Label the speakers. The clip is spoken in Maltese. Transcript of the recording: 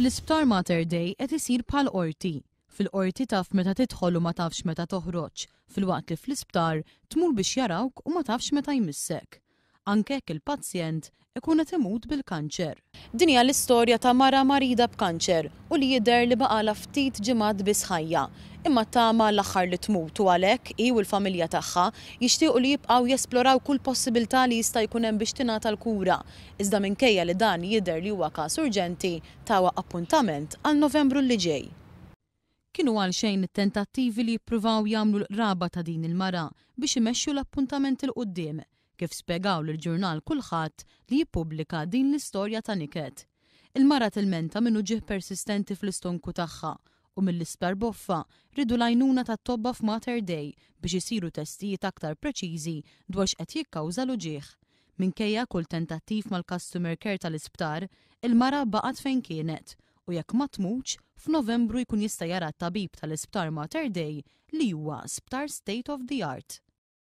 Speaker 1: L-Isptar Mater Dei qed isir bħal qorti. Fil-qorti taf meta tidħol u ma tafx meta toħroġ, filwaqt li fl-isptar tmur biex jarawk u ma tafx meta jmissek. Anke jekk il-pazjent ikun qed imut bil-kanċer. Din hija l-istorja ta' mara marida b'kanċer u li jidher li baqgħalha ftit ġimgħat biss ħajja. Imma t-tama l-aħħar li tmut u għalhekk hi u l-familja tagħha jixtiequ li jibqgħu jesploraw kull possibilità li jista' jkun hemm biex tingħata l-kura. Iżda minkejja li dan jidher li huwa każ urġenti, tawha appuntament għal Novembru li ġej. Kienu għalxejn it-tentattivi li jippruvaw jagħmlu l-qraba ta' din il-mara biex imexxu l-appuntament 'il quddiem, kif spjegaw lill-ġurnal Kullħadd li jippubblika din l-istorja ta' niket. Il-mara tilmenta minn uġigħ persistenti fl-istonku tagħha u mill-Isptar Boffa riedu l-għajnuna tat-tobba f'Mater Dei biex isiru testijiet aktar preċiżi dwar x'qed jikkawża l-uġigħ. Minkejja kull tentattiv mal-customer care tal-isptar, il-mara baqgħet fejn kienet u jekk ma tmutx, f'Novembru jkun jista' jara t-tabib tal-Isptar Mater Dei li huwa sptar state of the art.